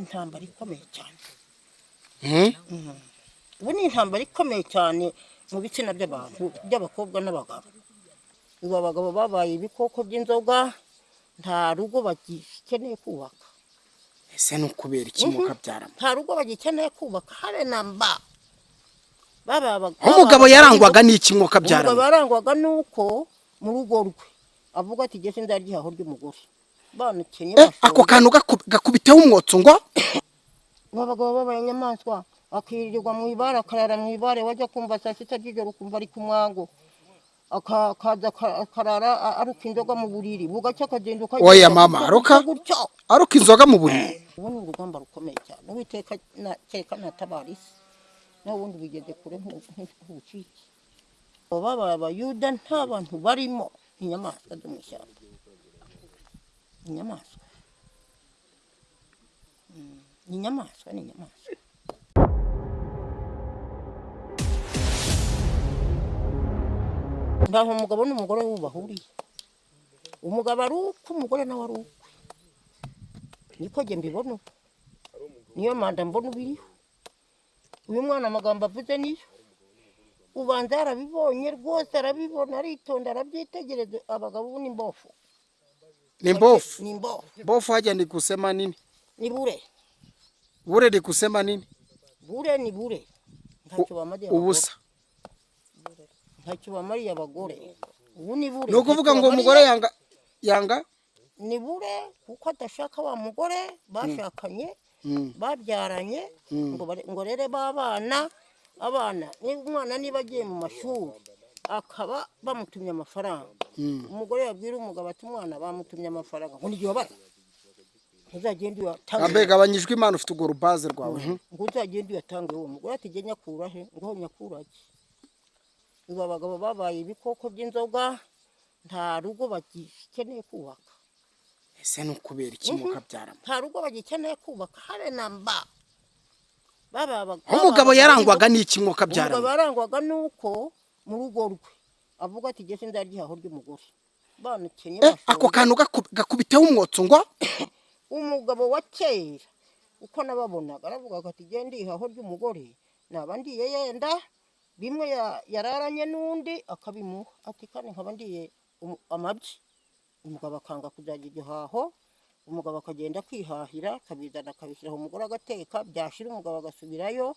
Intambara ikomeye cyane. Ubu ni intambara ikomeye cyane mu bitsina by'abantu, by'abakobwa n'abagabo. Ubu abagabo babaye ibikoko by'inzoga, nta rugo bagikeneye kubaka. Ese ni ukubera iki mukabyaramo? Nta rugo bagikeneye kubaka habe na mba. Umugabo yarangwaga n'iki mukabyaramo? Umugabo yarangwaga n'uko mu rugo rwe avuga ati jye sinzarya ihaho ry'umugore. Banukenye bashonje. Ako kantu gakubiteho umwotsi ngo abagabo babaye inyamaswa, akirirwa mu ibare, akarara mu ibare, wajya kumva saa sita z'ijoro ukumva ari ku mwango, akaza akarara aruka inzoga mu buriri, bugacya akagenda ukagenda. Oya mama, aruka? Gutyo. Aruka inzoga mu buriri. Ubu ni urugamba rukomeye cyane. Uwiteka kereka natabara isi, naho ubundi bigeze kure nk'ubucike. Abo babaye abayuda, nta bantu barimo, inyamaswa zo mu ishyamba, inyamaswa. Ni inyamaswa, ni inyamaswa. Ntaho umugabo n'umugore we bahuriye. Umugabo ari ukwe, umugore nawe ari ukwe. Niko njye mbibona ubu, niyo manda mbona ubu iriho. Uyu mwana amagambo avuze niyo ubanza yarabibonye rwose, arabibona, aritonda, arabyitegereza. Abagabo ubu ni mbofu. Ni mbofu. Ni mbofu. Mbofu hajya ni kusema nini? Ni bure. Bure ni kusema nini? Bure ni bure, ntacyo bamariye abagore. Ubusa. Ntacyo bamariye abagore ubu ni bure. Ni ukuvuga ngo Ntacyo umugore bamariye. yanga yanga Ni bure kuko adashaka wa mugore bashakanye, babyaranye, ngo rere b'abana. Abana niba umwana niba agiye mu mashuri akaba bamutumye amafaranga, umugore yabwira umugabo ati umwana bamutumye amafaranga, ngo n'igihe wabara ntuzagende uyatange. Ambe gabanyijwe Imana ufite urwo rubaze rwawe. Ngo uzagende uyatange. Uwo mugore ati jye nyakura he? Ngo nyakura ki? Ubu abagabo babaye ibikoko by'inzoga, nta rugo bagikeneye kubaka. Ese ni ukubera iki mukabyaramo? Nta rugo bagikeneye kubaka habe na mba. Umugabo yarangwaga n'iki Umugabo mukabyaramo? yarangwaga n'uko mu rugo rwe avuga ati jye sinzarya ihaho ry'umugore. Banukenye Ako bashonje. kantu gakubiteho umwotsi ngo Umugabo wa kera uko nababonaga, aravugaga ati jye ndi ihaho ry'umugore, naba ndiye yenda bimwe yararanye n'undi akabimuha, ati kandi nkaba ndiye amabyi. Umugabo akanga kuzajya igihaho, umugabo akagenda kwihahira, akabizana, akabishyiraho, umugore agateka, byashira umugabo agasubirayo,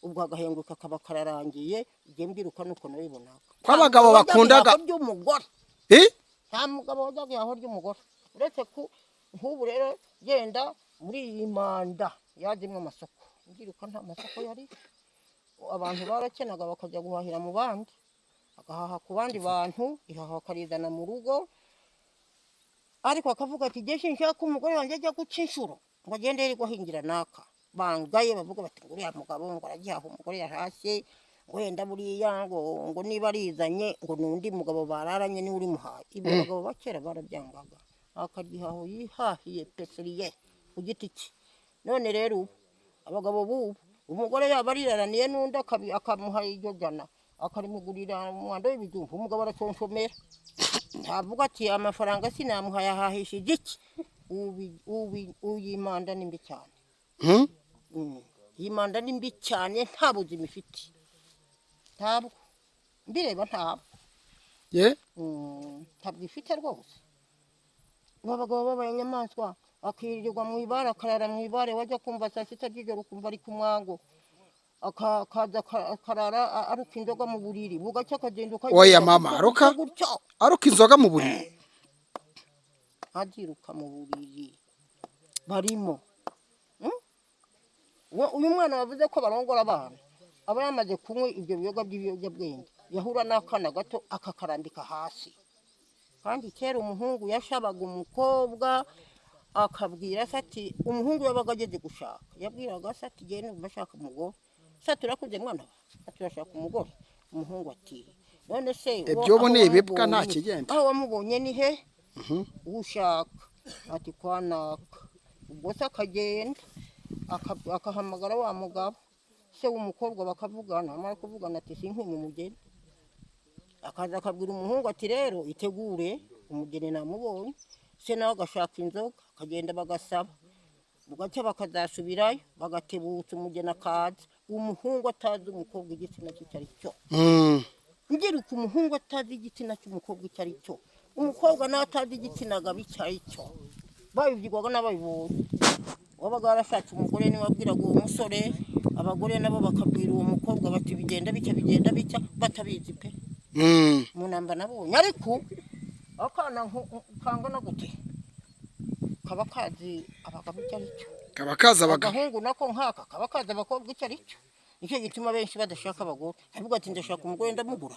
ubwo agahenguka akaba kararangiye. Igihe mbyiruka nuko nabibonaga. Ko abagabo Nta mugabo wajyaga bakundaga- ihaho ry'umugore. Eh? Nta mugabo wajyaga ihaho ry'umugore, uretse ku nk'ubu rero genda muri iyi manda yajyemo amasoko. Mbyiruka nta masoko yari, abantu barakenaga bakajya guhahira mu bandi, agahaha ku bandi bantu, ihaha akarizana mu rugo. Ariko akavuga ati jye sinshaka umugore wanjye ajya guca inshuro ngo agende yirirwa ahingira naka. Bangaye bavuga bati ngo uriya mugabo ngo aragihaha umugore yahashye, ngo wenda buriya ngo niba arizanye ngo ni undi mugabo bararanye niwe urimuhaye. Ibyo abagabo ba kera barabyangaga, akarya ihaho yihahiye peseriye ku giti cye. None rero ubu abagabo b'ubu, umugore yaba ariraraniye n'undi akamuha iryo jana, akarimugurira umwanda w'ibijumba, umugabo araconshomera, ntavuga ati amafaranga sinamuha yahahishije iki. Uyi manda ni mbi cyane. Iyi manda ni mbi cyane, nta buzima ifite, ntabwo mbireba, ntabwo. Ye? Ntabwo ifite rwose. Ubu abagabo babaye inyamaswa, akirirwa mu ibare, akarara mu ibare, wajya kumva saa sita z'ijoro ukumva ari ku mwango, akaza akarara aruka inzoga mu buriri, bugacya akagenda ukagenda. Oya mama, gutyo, aruka? gutyo. Aruka inzoga mu buriri. Aziruka mu buriri barimo. Uyu mwana wavuze ko barongora abana, aba yamaze kunywa ibyo biyoga by'ibiyobyabwenge, yahura n'akana gato akakarambika hasi. Kandi kera umuhungu yashabaga umukobwa akabwira se ati, umuhungu yabaga ageze gushaka yabwiraga se ati genda numva ashaka umugore. Se ati urakuze mwana wa? Ati urashaka umugore. Umuhungu ati none se Ibyo ubu aho ni ibibwa, nta wamubonye- kigenda. Aho wamubonye ni he ushaka? Ati kwa naka. Ubwo se akagenda akahamagara wa mugabo se w'umukobwa, bakavugana, amara kuvugana ati sinkwima umugeni. Akaza akabwira umuhungu ati rero itegure umugeni namubonye. Se nawe agashaka inzoga, akagenda bagasaba. Bugacya bakazasubirayo, bagatebutsa umugeni akaza, umuhungu atazi umukobwa igitsina cye icyo ari cyo. Ngiruka umuhungu atazi igitsina cy'umukobwa icyo ari cyo, umukobwa nawe atazi igitsina gabo icyo ari cyo. Babibyigwaga n'ababibonye. Wabaga warashatse umugore niwe wabwiraga uwo musore, abagore nabo bakabwira uwo mukobwa bati bigenda bitya, bigenda bitya, batabizi pe. Mu namba nabonye, ariko akana kangana gute kaba kazi abagabo icyo ari cyo. Kaba kazi abagabo. Agahungu nako nkaka kaba kazi abakobwa icyo ari cyo. Nicyo gituma benshi badashaka abagore. Avuga ati ndashaka umugore ndamubura,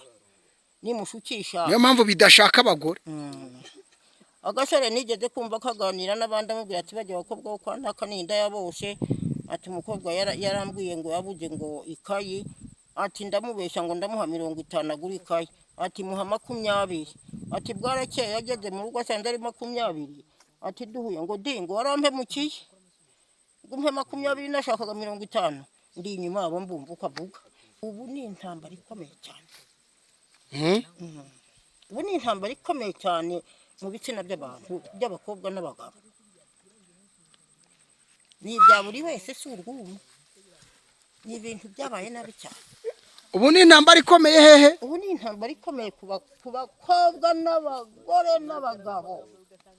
nimushukisha. Niyo mpamvu bidashaka abagore. Agasore nigeze kumva kaganira n'abandi, amubwira ati bajya abakobwa bo kwa ntaka ni inda ya bose. Ati umukobwa yarambwiye ngo yabuze ngo ikayi, ati ndamubeshya ngo ndamuha 50 agura ikayi, ati muha 20. Ati bwarakeye ageze mu rugo asanze ari 20. Ati duhuye ngo di ngo warampemukiye, ngo umpe 20 nashakaga 50. Ndi inyuma yabo mbumva uko avuga. Ubu ni intambara ikomeye cyane. Ubu ni intambara ikomeye cyane mu bitsina by'abantu, by'abakobwa n'abagabo. Ni ibya buri wese, si urw'umwe. Ni ibintu byabaye nabi cyane. Ubu ni intambara ikomeye hehe? Ubu ni intambara ikomeye ku bakobwa n'abagore n'abagabo.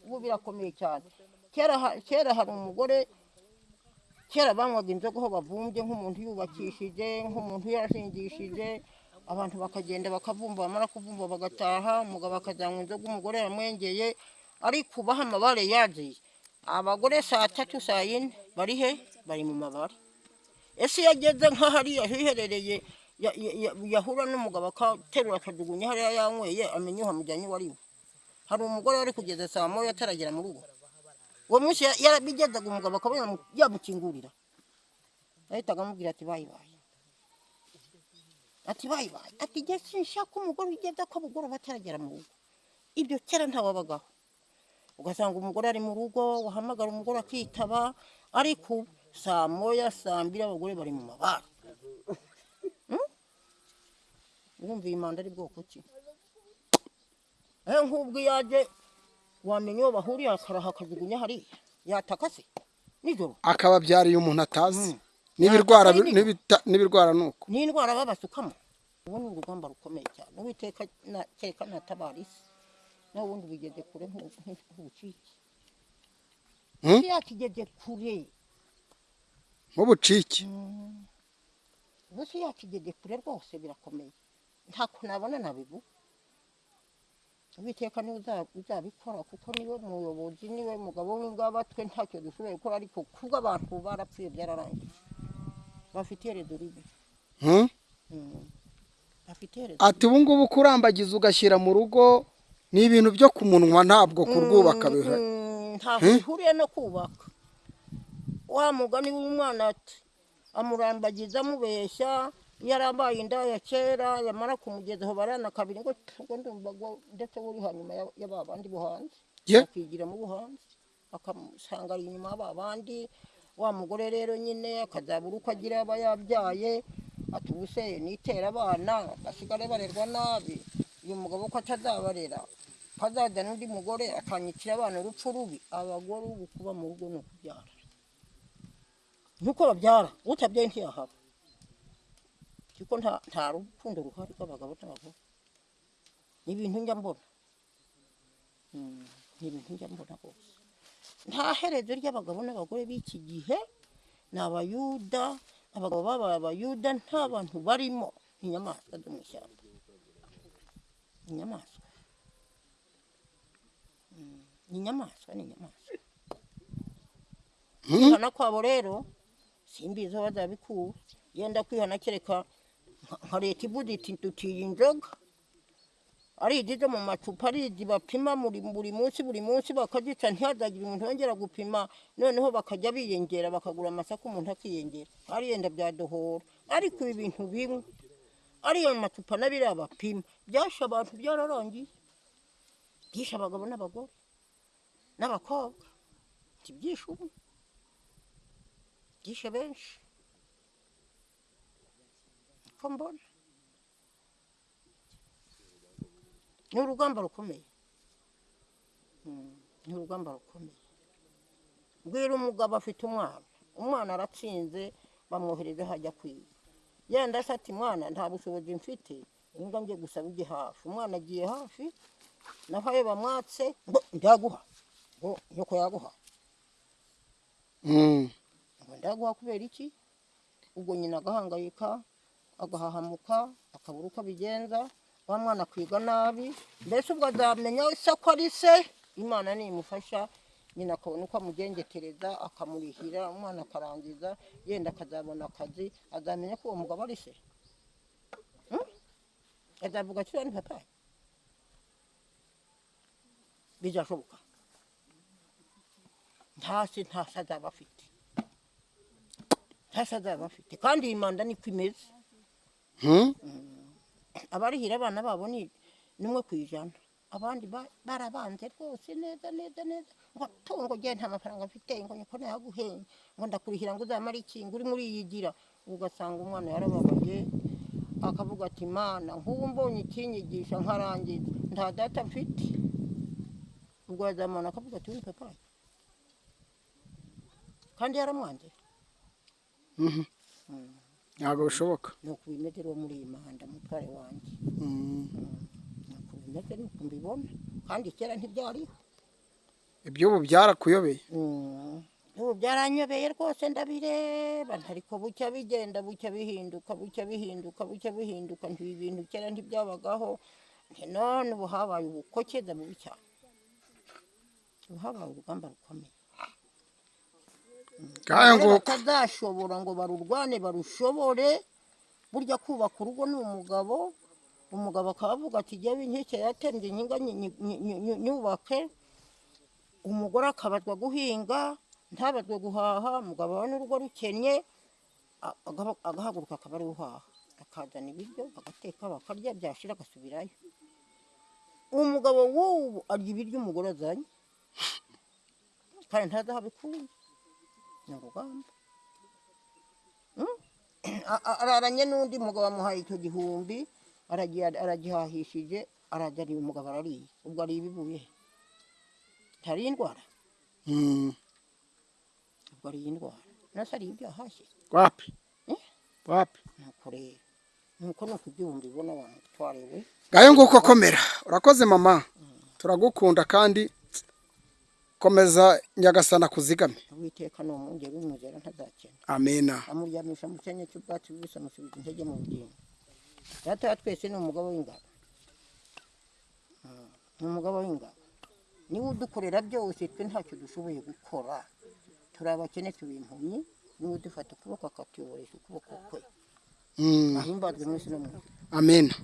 Ubu birakomeye cyane. Kera hari umugore, kera banywaga inzoga aho bavumbye, nk'umuntu yubakishije, nk'umuntu yarashingishije, abantu bakagenda bakavumba, bamara kuvumba bagataha, umugabo akazanywa inzoga umugore yamwengeye. Ariko ubaha amabare yaziye, abagore saa 3 saa 4 bari he? Bari mu mabare. Ese iyo ageze nka hariya hiherereye, yahura n'umugabo akaterura akajugunya hariya yanyweye, amenya uhamujyanye uwo ari we. Hari umugore wari kugeza saa 1 ataragera mu rugo. Uwo munsi yarabigezaga umugabo akaba yamukingurira, yahitaga amubwira ati bayi bayi, ati bayi bayi, ati jye sinshaka umugore ugeze ko bugoroba ataragera mu rugo. Ibyo kera ntawabagaho. Ugasanga umugore ari mu rugo, wahamagara umugore akitaba, ariko saa 1 saa 2 abagore bari mu mabara. Urumva iyi manda ari bwoko ki? Nk'ubwo iyo aje wamenya uwo bahuriye, akaraha akajugunya hariya, yataka se nijoro, akababyariye umuntu atazi. N'ibirwara n'ibirwara nuko n'indwara babasukamo. Ubu ni urugamba rukomeye cyane. Uwiteka kereka natabara isi, naho ubundi bigeze kure nk'ubucike. Isi yacu igeze kure nk'ubucike. Ubu isi yacu igeze kure rwose, birakomeye. Ntako nabona nabivuga. Uwiteka niwe uzabikora, kuko niwe muyobozi, niwe mugabo w'ingaba, twe ntacyo dushoboye gukora. Ariko kubwo abantu barapfuye byararangiye, bafite iherezo ribi. Bafite iherezo. Ati ubu ngubu kurambagiza ugashyira mu rugo ni ibintu byo ku munwa, ntabwo kurwubaka bihari. Ntaho bihuriye no kubaka. Wa mugani w'umwana ati amurambagiza amubeshya, yarambaye inda ya kera, yamara kumugeza aho barana kabiri ngo ngo ndumva ngo ndetse uri hanyuma ya ba bandi bo hanze, akigira mu buhanzi, akamusanga ari inyuma ba bandi. Wa mugore rero nyine akazabura uko agira aba yabyaye, ati ubuse nitera abana basigare barerwa nabi, uyu mugabo ko atazabarera, azajya n'undi mugore akanyikira abana urupfu rubi. Abagore ubu kuba mu rugo ni ukubyara, nkuko babyara utabyaye ntiyahaba, kuko nta rukundo ruhari rw'abagabo n'abagore. Ni ibintu njya mbona, ni ibintu njya mbona rwose. Nta herezo ry'abagabo n'abagore b'iki gihe. Ni abayuda, abagabo babaye abayuda, nta bantu barimo, inyamaswa zo mu ishyamba, inyamaswa, inyamaswa ni inyamaswa. Kwihana kwabo rero simbizi aho bazabikura. Yenda kwihana kereka nka leta ivuze iti dutiye inzoga, ari izi zo mu macupa, ari izi bapima buri munsi buri munsi bakazica, ntihazagire umuntu wongera gupima. Noneho bakajya biyongera bakagura amasaka umuntu akiyongera, ari yenda byadohora. Ariko ibi bintu bimwe ariyo macupa n'abiriya bapima byashe abantu byararangiye, byishe abagabo n'abagore n'abakobwa, ntibyishe umwe, byishe benshi. Ko mbona ni urugamba rukomeye, ni urugamba rukomeye. Mbwira umugabo afite umwana, umwana aratsinze, bamwohereza aho ajya kwiga. Yenda se ati mwana nta bushobozi mfite, imbwa ngiye gusaba ujye hafi. Umwana agiye hafi, naho ayo bamwatse ngo ndaguha, ngo nyoko yaguha, ngo ndaguha kubera iki? Ubwo nyina agahangayika, agahahamuka, akabura uko abigenza, wa mwana akiga nabi. Mbese ubwo azamenya se ko ari se? Imana nimufasha nyina akabona uko amugengetereza, akamurihira, umwana akarangiza, yenda akazabona akazi, azamenya ko uwo mugabo ari se? Hmm? Azavuga ati uriya ni papa? Bizashoboka? Nta se, nta se azaba afite, nta se azaba afite. Kandi iyi manda niko imeze. Abarihira abana babo ni 1%, abandi barabanze rwose neza neza neza, ngo tungo ngiye nta mafaranga mfite, ngo nyoko nayaguhe, ngo ndakurihira, ngo uzamare iki, ngo urimo uriyigira. Ugasanga umwana yarababaye, akavuga ati mana, nk'ubu mbonye ikinyigisha nkarangiza, nta data mfite. Ubwo yazamana akavuga ati uyu ni papa, kandi yaramwanze. Ntabwo bishoboka. Ni uku bimeze rero muri iyi manda, mutware wanjye. Ni uku bimeze, ni uku mbibona, kandi kera ntibyariho. Iby'ubu byarakuyobeye. Ubu byaranyobeye rwose, ndabireba ariko bucya bigenda, bucya bihinduka, bucya bihinduka, bucya bihinduka. Ntibi bintu kera ntibyabagaho. Nti none ubu habaye ubukokeza bubi cyane, ubu habaye urugamba rukomeye. Ngayo Abagore nguko. Batazashobora ngo barurwane barushobore. Burya kubaka urugo ni umugabo, umugabo akaba avuga ati jyewe inkike yatembye inkinga nyubake. Umugore akabazwa guhinga, ntabazwe guhaha. Umugabo abona urugo rukennye, agahaguruka akaba ari uhaha, akazana ibiryo bagateka bakarya, byashira agasubirayo. Umugabo w'ubu arya ibiryo umugore azanye, kandi ntazi aho abikuye. Ni urugamba. Araranye n'undi mugabo, amuhaye icyo gihumbi, aragiye aragihahishije, arajyaniye umugabo arariye. Ubwo ariye ibivuye he? Ntariye indwara? Ubwo ariye indwara, nase ariye ibyo yahashye? Wapi. Eh? Wapi. Nuko rero nuko ibyumba ibona wa mutware we. Ngayo nguko, komera, urakoze mama, turagukunda kandi komeza, Nyagasana kuzigame. Uwiteka ni umwungeri w'umwizera, ntazakena. Amena. Amuryamisha mu cyanya cy'ubwatsi bubisi, amusubiza intege mu bugingo. Data wa twese ni umugabo w'ingabo. Ni umugabo w'ingabo, niwe udukorera byose. Twe ntacyo dushoboye gukora, turi abakene, turi impumyi. Niwe udufata ukuboko, akatuyoboresha ukuboko kwe. Ahimbazwe mu isi no mu ijuru. Amena.